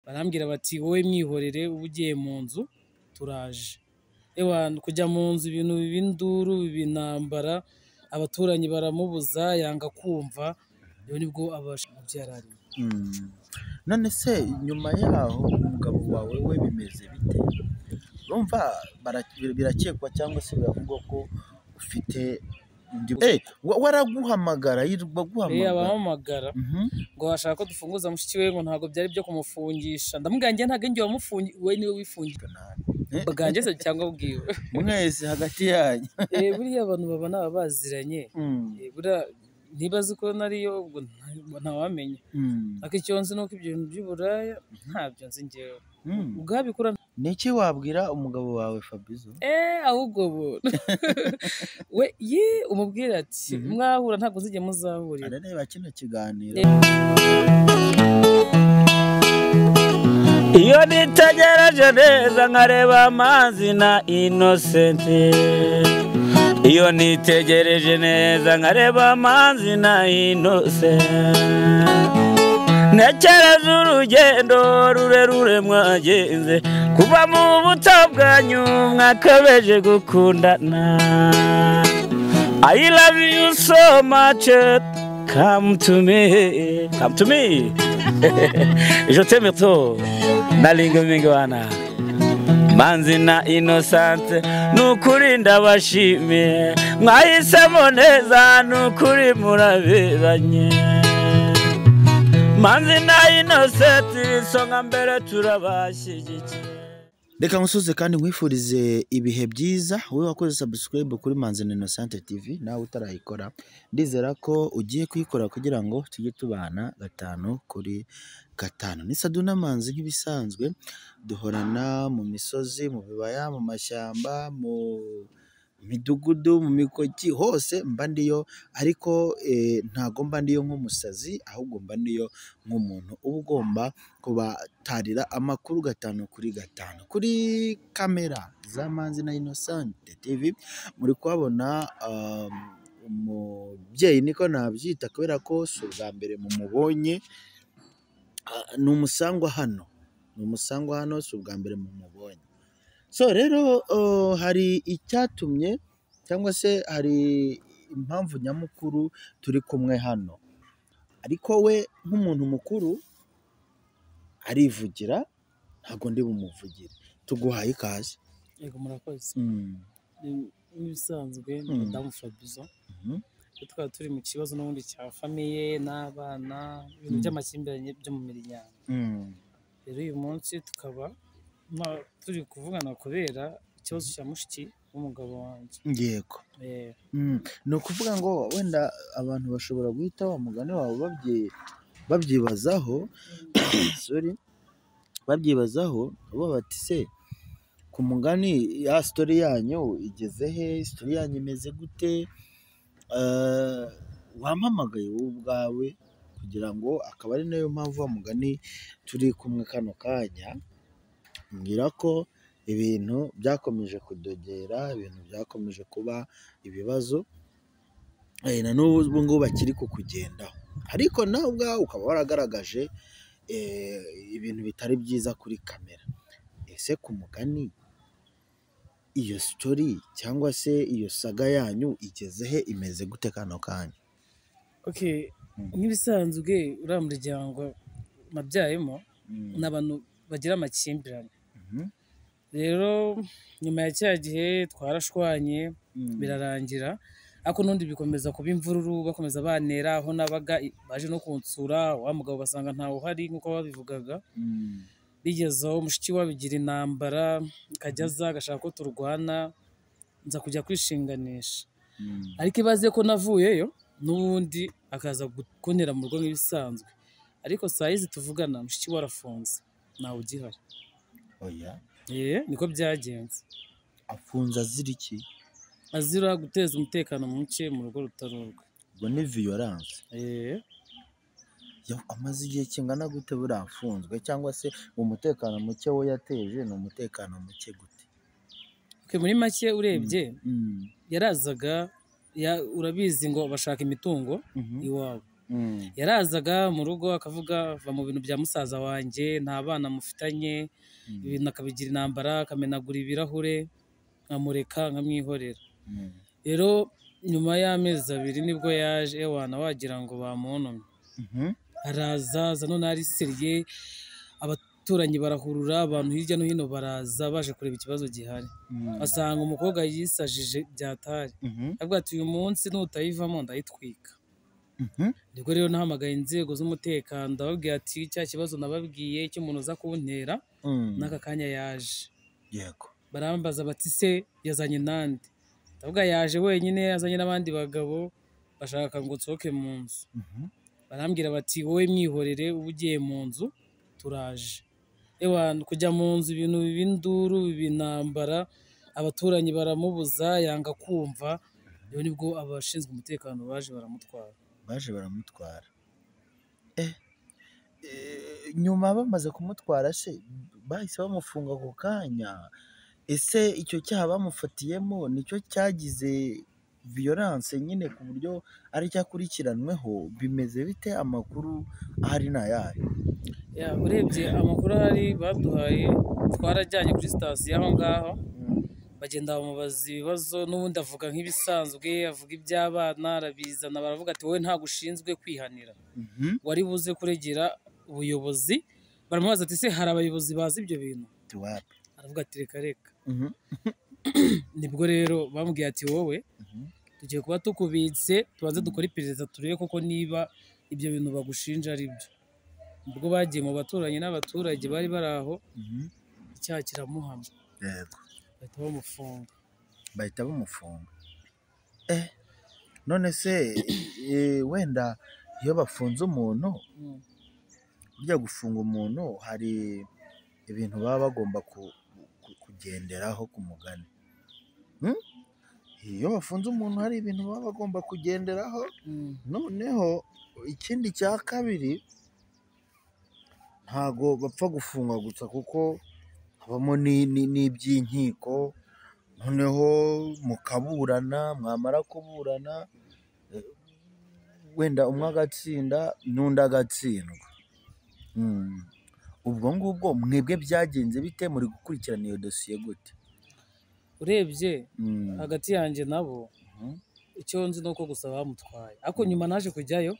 Barambwira bati wowe mwihorere, uba ugiye mu nzu turaje. Ewana kujya mu nzu ibintu b'induru b'intambara, abaturanyi baramubuza yanga kumva. Rero nibwo abasha kubyararira. None se nyuma yaho umugabo wawe we bimeze bite? Urumva birakekwa cyangwa se biravugwa ko ufite undi waraguhamagara, yirirwa aguhamagara. Abahamagara ngo bashaka ko dufunguza mushiki we, ngo ntabwo byari byo kumufungisha. Ndamubwira njye ntabwo njye wamufungi, we niwe wifungiye bwanjye se cyangwa bwiwe mwese hagati yanyu. Buriya abantu baba naba baziranye, buriya ntibazi ko nariyo, ubwo ntawamenya. Ariko icyo nzi nuko ibyo bintu by'uburaya ntabyo nzi njyewe ubwabikora. Niki wabwira umugabo wawe Fabizo? Ahubwo bo we ye umubwira ati mwahura ntabwo nzijye muzahurira. Arareba kino kiganiro. Iyo nitegereje neza nkareba Manzi na Innocent, iyo nitegereje neza nkareba Manzi na Innocent, ntekereza urugendo rurerure mwagenze kuva mu buto bwanyu mwakabeje gukundana. I love you so much, come to me, come to me. Je t'aime trop, nalinga mingwana. Manzi na Innocent nukuri ndabashimiye, mwahisemo neza nukuri muraberanye. Manzi na Innocent isonga mbere turabashyigikiye. Reka nkusuze kandi nkwifurize ibihe byiza, wowe wakoze subscribe kuri Manzi na Innocent TV, nawe utarayikora ndizera ko ugiye kuyikora kugira ngo tujye tubana 5 kuri 5. Ni Saduna Manzi nk'ibisanzwe, duhorana mu misozi, mu bibaya, mu mashyamba, mu midugudu, mu mikoki, hose mba ndiyo, ariko ntago mba ndiyo nk'umusazi, ahubwo mba ndiyo nk'umuntu uba ugomba kubatarira amakuru 5 kuri 5. Kuri kamera za Manzi na Innocent TV muri kuhabona umubyeyi, niko nabyita kubera ko si ubwa mbere mumubonye, ni umusangwa hano, ni umusangwa hano, si ubwa mbere mumubonye. So rero hari icyatumye cyangwa se hari impamvu nyamukuru turi kumwe hano, ariko we nk'umuntu mukuru arivugira, ntabwo ndi bumuvugire. Tuguhaye ikaze. Yego murakoze. Nk'ibisanzwe Madamu Fabizo, twari turi mu kibazo n'ubundi cya famiye n'abana, ibintu by'amakimbirane byo mu miryango. Rero uyu munsi tukaba turi kuvugana kubera ikibazo cya mushiki w'umugabo wanjye. Yego. Ni ukuvuga ngo wenda abantu bashobora guhita wa mugani wawe babyibazaho, sorry, babyibazaho bo bati se ku mugani ya story yanyu igeze he, story yanyu imeze gute? Wampamagaye wowe ubwawe kugira ngo akaba ari nayo mpamvu wa mugani turi kumwe kano kanya, mbwira ko ibintu byakomeje kudogera, ibintu byakomeje kuba ibibazo, na n'ubu ngubu bakiri kukugendaho, ariko nawe ubwawe ukaba waragaragaje ibintu bitari byiza kuri kamera. Ese ku mugani iyo story cyangwa se iyo saga yanyu igeze he, imeze gute kano kanya? Okay, nk'ibisanzwe uriya muryango nabyayemo ni abantu bagira amakimbirane. Rero nyuma ya cya gihe twarashwanye birarangira, ariko n'undi bikomeza kuba imvururu, bakomeza banera aho nabaga, baje no kunsura wa mugabo basanga ntawe uhari nk'uko babivugaga. Bigezeho mushiki we abigira intambara, akajya aza agashaka ko turwana, nza kujya kwishinganisha. Ariko ibaze ko navuyeyo n'ubundi akaza kuntera mu rugo nk'ibisanzwe. Ariko saa hizi tuvugana mushiki we arafunze, ntawe ugihari. Oya. Niko byagenze. Afunze azira iki? Azira guteza umutekano muke mu rugo rutari urwe. Ubwo ni violence. Amaze igihe kingana gute buriya afunzwe, cyangwa se umutekano muke we yateje ni umutekano muke gute? Muri make urebye yarazaga, urabizi ngo bashaka imitungo iwabo. Yarazaga mu rugo akavuga va mu bintu bya musaza wanjye, nta bana mufitanye, ibintu akabigira intambara, akamenagura ibirahure, nkamureka nkamwihorera. Rero nyuma y'amezi 2 nibwo yaje, ewana wagira ngo bamuntumye. Araza aza none ari seriye, abaturanyi barahurura, abantu hirya no hino baraza baje kureba ikibazo gihari. Asanga umukobwa yisajije byatari. Avuga ati uyu munsi nutayivamo ndayitwika. Nibwo rero nahamagaye inzego z'umutekano, ndababwira ati cya kibazo nababwiye cy'umuntu uza kuntera n'aka kanya yaje. Yego. Barambaza bati se yazanye nande? Ndavuga yaje wenyine, yazanye n'abandi bagabo bashaka ngo nsohoke mu nzu. Barambwira bati wowe mwihorere uba ugiye mu nzu turaje. Ewa kujya mu nzu ibintu b'induru binambara, abaturanyi baramubuza yanga kumva. Rero nibwo abashinzwe umutekano baje baramutwara. Baje baramutwara. Nyuma bamaze kumutwara se bahise bamufunga ako kanya? Ese icyo cyaha bamufatiyemo nicyo cyagize violence nyine ku buryo ari cyakurikiranweho? Bimeze bite? Amakuru ahari n'ayahe? Ya, urebye amakuru ahari baduhaye, twarajyanye kuri sitasiyo aho ngaho, bagenda bamubaza ibibazo, n'ubundi avuga nk'ibisanzwe, avuga iby'abana arabizana, baravuga ati wowe ntabwo ushinzwe kwihanira, wari buze kuregera ubuyobozi. Baramubaza ati se hari abayobozi bazi ibyo bintu? Aravuga ati reka reka. Nibwo rero bamubwiye ati wowe tugiye kuba tukubitse, tubanze dukore iperereza turebe koko niba ibyo bintu bagushinja ari byo. Ubwo bagiye mu baturanyi n'abaturage bari bari aho, icyaha kiramuhama. Yego. Bahita bamufunga. Bahita bamufunga. None se wenda iyo bafunze umuntu, burya gufunga umuntu hari ibintu baba bagomba kugenderaho ku mugani. Iyo bafunze umuntu hari ibintu baba bagomba kugenderaho. Noneho ikindi cya kabiri, ntago bapfa gufunga gusa kuko habamo n'iby'inkiko. Noneho mukaburana, mwamara kuburana wenda umwe agatsinda n'undi agatsindwa. Ubwo ngubwo mwebwe byagenze bite? Muri gukurikirana iyo dosiye gute? Urebye hagati yanjye nabo, icyo nzi nuko gusa bamutwaye. Ariko nyuma naje kujyayo,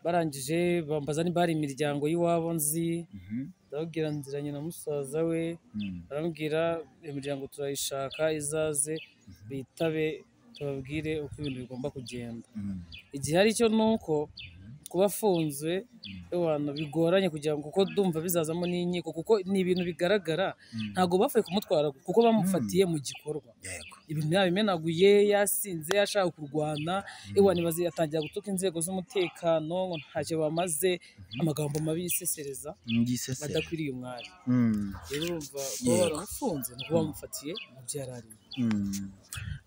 barangije bambaza niba hari imiryango y'iwabo nzi, ndababwira nziranye na musaza we, barambwira imiryango turayishaka izaze bitabe tubabwire uko ibintu bigomba kugenda. Igihe ari cyo nuko kuba afunzwe abantu bigoranye kugira ngo, kuko ndumva bizazamo n'inkiko, kuko ni ibintu bigaragara, ntago bapfuye kumutwara kuko bamufatiye mu gikorwa. Ibintu yabimenaguye, yasinze, yashaka kurwana, ewa nibaze yatangira gutuka inzego z'umutekano ngo ntacyo bamaze, amagambo mabi yisesereza adakwiriye umwari. Rero urumva kuba baramufunze nuko bamufatiye mu byo yari arimo.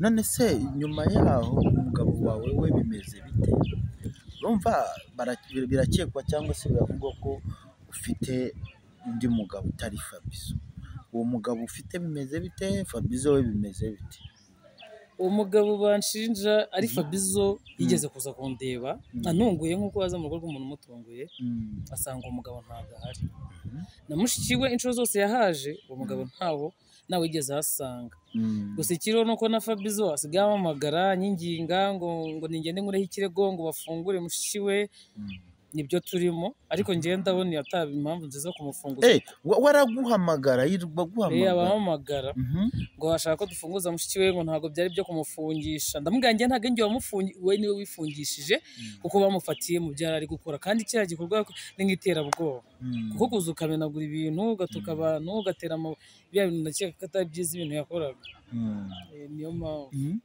None se nyuma yaho umugabo wawe we bimeze bite? Urumva birakekwa cyangwa se biravugwa ko ufite undi mugabo utari Fabizo. Uwo mugabo ufite bimeze bite? Fabizo we bimeze bite? Uwo mugabo banshinja ari Fabizo yigeze kuza kundeba, antunguye nk'uko waza mu rugo rw'umuntu umutunguye, asanga uwo mugabo ntabwo ahari. Na mushiki we inshuro zose yahaje, uwo mugabo ntawo nawe yigeze ahasanga. Gusa ikiriho nuko na Fabizo asigaye ampamagara anyinginga ngo ningende nkureho ikirego ngo bafungure mushiki we, nibyo turimo. Ariko njyewe ndabona yataba impamvu nziza kumufunguza. Waraguhamagara, yirirwa aguhamagara. Abahamagara ngo ashaka ko dufunguza mushiki we, ngo ntabwo byari byo kumufungisha. Ndamubwira njye ntabwo njye wamufungi, we niwe wifungishije, kuko bamufatiye mu byo ari gukora, kandi kiriya gikorwa ni nk'iterabwoba. Kuko kuza ukamenagura ibintu, ugatuka abantu, ugatera bya bintu ndakeka ko atari byiza ibintu yakoraga. Niyo mpamvu.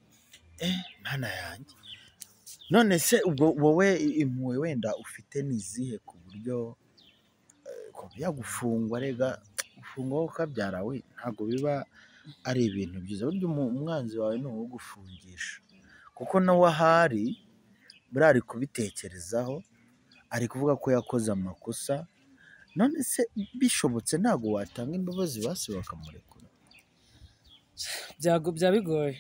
Mana yanjye. None se ubwo wowe impuhwe wenda ufite ni izihe ku buryo yagufungwa? Rega gufungwa ukabyara we ntabwo biba ari ibintu byiza. Burya umwanzi wawe ni uwugufungisha, kuko nawe ahari buriya ari kubitekerezaho, ari kuvuga ko yakoze amakosa. None se bishobotse ntabwo watanga imbabazi basi bakamurekura? Byaba bigoye.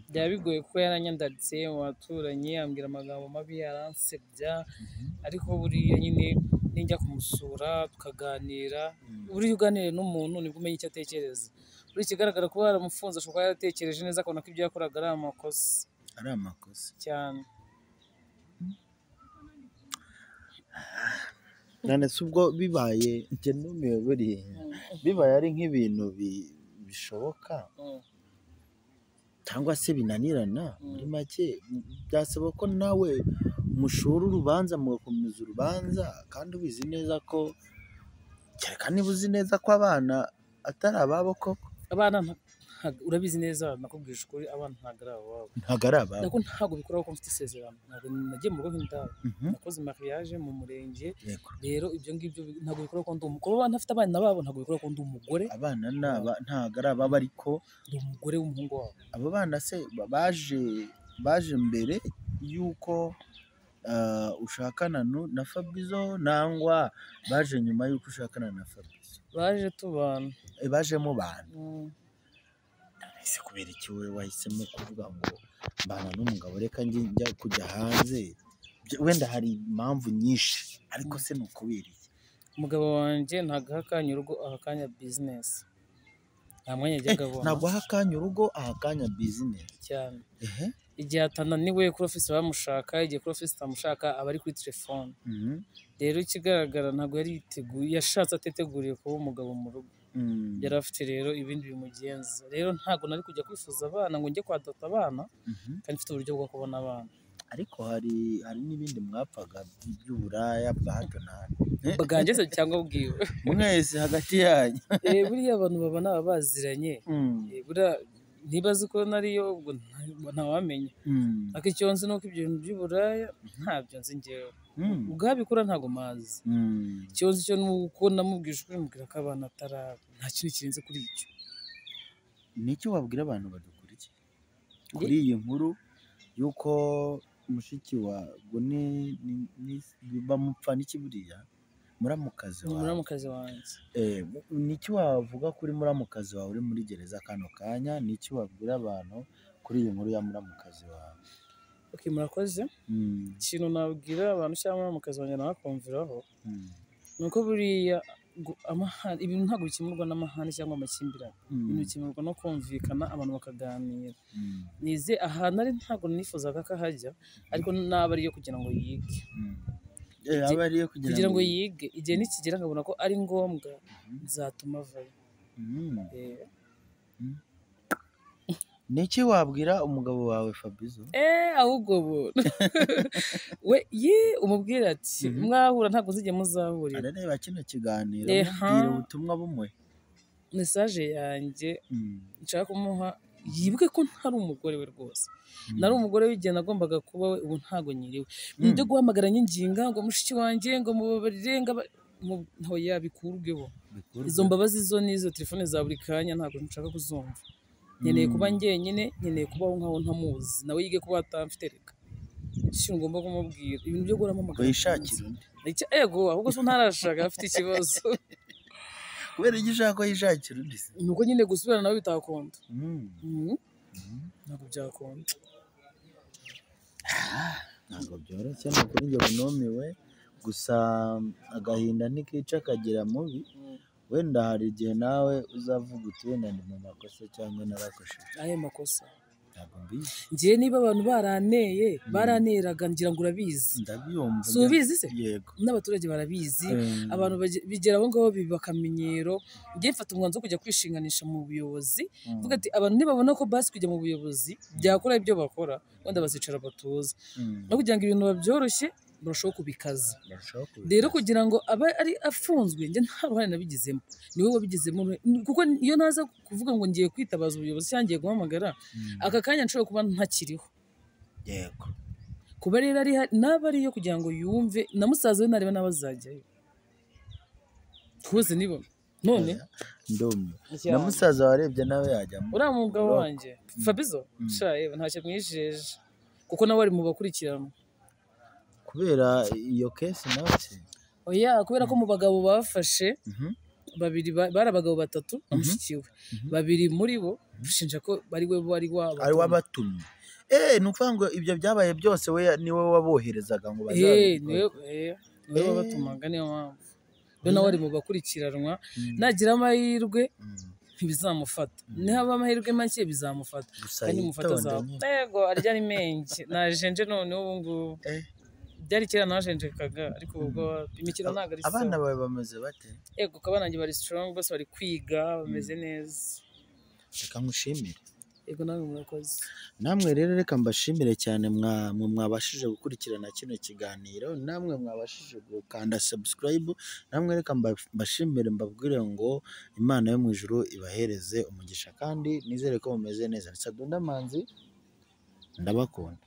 Byaba bigoye kuko yaranyandaritse mu baturanyi, ambwira amagambo mabi, aransebya, ariko buriya nyine ninjya kumusura tukaganira, buriya uganiriye n'umuntu nibwo umenya icyo atekereza. Buriya ikigaragara kuba yaramufunze ashobora kuba yaratekereje neza akabona ko ibyo yakoraga ari amakosa. Ari amakosa cyane. None se ubwo bibaye, njye numiwe buriya, bibaye ari nk'ibintu bishoboka cyangwa se binanirana, muri make byasaba ko nawe mushora urubanza, mugakomeza urubanza, kandi ubizi neza ko, kereka niba uzi neza ko abana atari ababo koko. Abana urabizi neza, nakubwije ukuri, abana ntabwo ari ababo. Ntabwo ari ababo. Ntabwo ntabwo bikora kuko mfite isezerano, ntabwo nagiye mu rugo nk'indaya, nakoze mariage mu murenge. Rero ibyo ngibyo ntabwo bikora ko ndi umugore, kuba ntafite abana babo ntabwo bikora ko ndi umugore. Abana ntabwo ari ababo, ariko ndi umugore w'umuhungu wabo. Abo bana se baje mbere y'uko ushakana na Fabrizio, nangwa baje nyuma y'uko ushakana na Fabrizio? Baje tubana. Baje mubana. Ese kubera iki wowe wahisemo kuvuga ngo mbana n'umugabo reka njya kujya hanze? Wenda hari impamvu nyinshi, ariko se ni ukubera iki? Umugabo wanjye ntabwo aha akanya urugo, aha akanya bizinesi. Nta mwanya ajya abona. Ntabwo aha akanya urugo, aha akanya bizinesi. Cyane. Igihe atananiwe kuri ofisi bamushaka, igihe kuri ofisi itamushaka aba ari kuri telefone. Rero ikigaragara ntabwo yari yiteguye, yashatse ateteguriye kuba umugabo mu rugo. Yari afite rero ibindi bimugenza. Rero ntabwo nari kujya kwifuza abana ngo njye kwadota abana, kandi mfite uburyo bwo kubona abana. Ariko hari n'ibindi mwapfaga by'uburaya bwa hato na hato. Bwanjye se cyangwa bwiwe? Mwese hagati yanyu. Buriya abantu babana baba baziranye. Buriya ntibazi ko nariyo, ubwo ntawamenya. Ariko icyo nzi nuko ibyo bintu by'uburaya ntabyo nzi njyewe. Ubwabikora ntabwo mazi. Icyo nzi cyo nuko namubwije ukuri, mubwira ko abana ataraba. Nta kintu kirenze kuri icyo. Niki wabwira abantu badukurikiye kuri iyi nkuru y'uko mushiki wa bamupfa n'iki buriya muramukazi wawe? Muramukazi wanjye. Niki wavuga kuri muramukazi wawe uri muri gereza kano kanya? Niki wabwira abantu kuri iyi nkuru ya muramukazi wawe? Okay, murakoze. Ikintu nabwira abantu cyangwa muramukazi wanjye nabakumviraho, nuko buriya amahane, ibintu ntabwo bikemurwa n'amahane cyangwa amakimbirane. Ibintu bikemurwa no kumvikana, abantu bakaganira. Nize ahantu ari ntabwo nifuzaga ko ahajya, ariko naba ariyo kugira ngo yige. Kugira ngo yige, igihe nikigera nkabona ko ari ngombwa, nzatuma avayo. Niki wabwira umugabo wawe Fabrizio? Ahubwo bo we ye umubwira ati mwahura ntabwo nzijya muzahurira. Arareba kino kiganiro, mubwira ubutumwa bumwe. Message yanjye nshaka kumuha, yibuke ko ntari umugore we rwose. Nari umugore w'igihe nagombaga kuba we, ubu ntago nyiriwe. Nibyo guhamagara nyinginga ngo mushiki wanjye ngo mubabarire, ngo yabikurweho. Izo mbabazi zo n'izo telefone za buri kanya ntabwo nshaka kuzumva. Nkeneye kuba njyenyine, nkeneye kubaho nkaho ntamuzi, nawe yige kuba atamfite. Reka ikintu ngomba kumubwira, ibintu byo guhamagara yishakira undi. Ego, ahubwo so ntarashaka, afite ikibazo. Kubera icyo ushaka ko yishakira undi se? Nuko nyine gusubirana nawe bitakunda. Ntabwo byakunda. Ntabwo byoroshye, ni ukuri njye bunumiwe, gusa agahinda ntikica kagira mubi. Wenda hari igihe nawe uzavuga uti wenda ndi mu makosa cyangwa narakosheje. Ayo makosa ntabwo mbizi. Njye niba abantu baranteye, baraneraga ngira ngo urabizi. Ndabyumva. Si ubizi se? Yego. N'abaturage barabizi, abantu bigera aho ngaho biba akamenyero. Njye mfata umwanzuro wo kujya kwishinganisha mu buyobozi, mvuga ati abantu nibabona ko basi kujya mu buyobozi byakora ibyo bakora, wenda bazicara batuza. No kugira ngo ibintu babyoroshye, barushaho kubikaza. Rero kugira ngo abe ari afunzwe, njye nta ruhare nabigizemo, niwe wabigizemo. Kuko iyo naza kuvuga ngo ngiye kwitabaza ubuyobozi cyangwa ngiye guhamagara, aka kanya nshobora kuba ntakiriho. Yego. Kuba rero ari naba ariyo kugira ngo yumve, na musaza we nareba nawe azajyayo. Twese nibo. None ndumiwe. Na musaza warebye nawe yajyamo. Uriya mugabo wanjye Fabrizio, sha yewe ntacyo mwijeje, kuko nawe ari mu bakurikirana. Kubera iyo case nawe se? Oya, kubera ko mu bagabo bafashe babiri, bari abagabo batatu na mushiki we. Babiri muri bo Bushinja ko bari we wari Ari wabatumye. Wabatumye. Ni ukuvuga ngo ibyo byabaye byose we niwe waboherezaga ngo Eh, bazabikore. Niwe wabatumaga, niyo mpamvu rero nawe ari mu bakurikiranwa. Nagira amahirwe ntibizamufata, nihaba amahirwe make bizamufata. Gusa Kandi mufata yitonde za nyine. Yego, arya ni menshi, najenje noneho ubu ngubu. Byari kera najenjekaga, ariko ubu bwo imikino ntabwo ari Abana sawa. bawe bameze bate? Yego, ko abana banjye bari strong, bose bari kwiga, bameze neza. Reka nkushimire. Yego, nawe murakoze. Namwe rero reka mbashimire cyane mwe mwabashije gukurikirana kino kiganiro, namwe mwabashije gukanda subscribe, namwe reka mbashimire, mbabwire ngo Imana yo mu ijuru ibahereze umugisha kandi nizere ko mumeze neza. Sadunda Manzi, ndabakunda.